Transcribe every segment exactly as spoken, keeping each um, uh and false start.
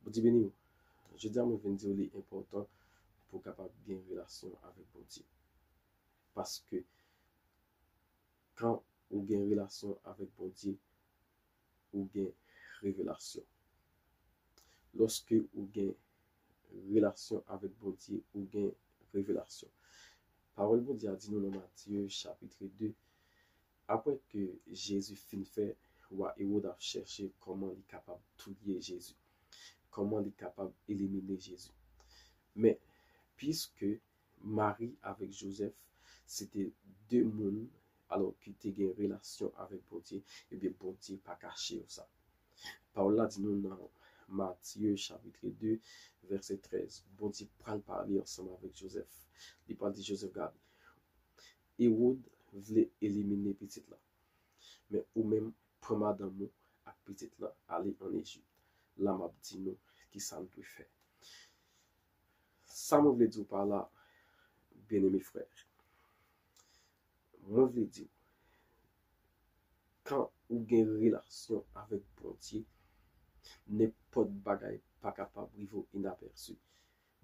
Bondye beni w. Jodi a mwen vin di w li enpòtan pou w kapab gen relasyon avèk Bondye. Paske kan ou gen relasyon avèk Bondye, ou gen revelasyon. Lòske ou gen relasyon avèk Bondye, ou gen revelasyon. Pawòl Bondye a di nou nan Matye chapit de, apre ke Jezi fin fè, wa Ewòd ap chèche kòman li kapab touye Jezi, kòman li kapab elimine Jezi. Men, piske Mari avèk Jozèf, se te de moun, alò ki te gen relasyon avèk Bondye, ebyen, Bondye pa kache yo sa. Pawòl la di nou nan Matye chapit de, vèsè trèz, Bondye pral pale ansanm avèk Jozèf. Li pral di Jozèf, gade, Ewòd vle elimine pitit la. Men ou menm, pran madanm ou ak pitit la, ale ann Ejip. La m ap di nou kisa n dwe fè. Sa mwen vle di w pa la, byeneme frè, mwen vle di w, kan ou gen relasyon avèk Bondye, nenpòt bagay pa kapab rive w inapèsi.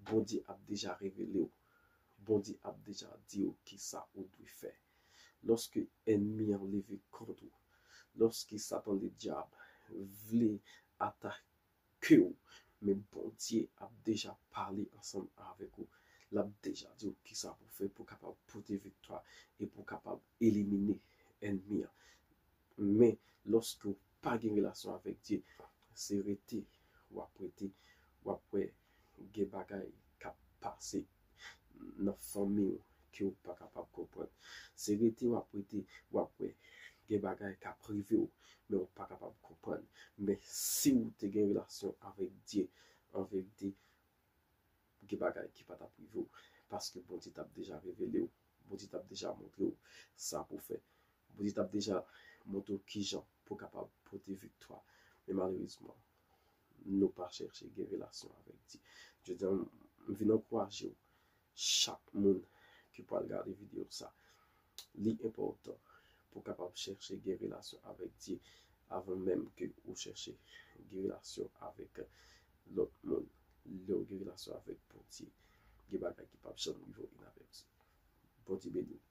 Bondye ap deja revele w. Bondye ap deja di w kisa ou dwe fè. Lòske ènmi an leve kont ou, lòske Satan Ledyab vle atake w, men Bondye ap deja pale ansanm avèk ou. L ap deja di w kisa pou fè pou w kapab pote viktwa e pou w kapab elimine ènmi an. Men, lòske w pa gen relasyon avèk Dye, se rete w ap rete, w ap wè gen bagay k ap pase nan fanmi w ke w pa kapab konprann. Se rete w ap rete, w ap wè gen bagay k ap rive w, men w pa kapab konprann. Men si w te gen relasyon avèk Dye, an verite, gen bagay ki pa t ap rive w, paske Bondye t ap deja revele w, Bondye t ap deja montre w sa pou fè. Bondye t ap deja montre w kijan pou w kapab pote viktwa. Men malerezman, nou pa chèche gen relasyon avèk Dye. Jodi a, m vin ankouraje w, chak moun ki pral gade videyo sa, li enpòtan pou w kapab chèche gen relasyon avèk Dye avan menm ke ou chèche gen relasyon avèk lòt moun. Lè w gen relasyon avèk Bondye, gen bagay ki p ap janm rive w inapèsi. Bondye beni w.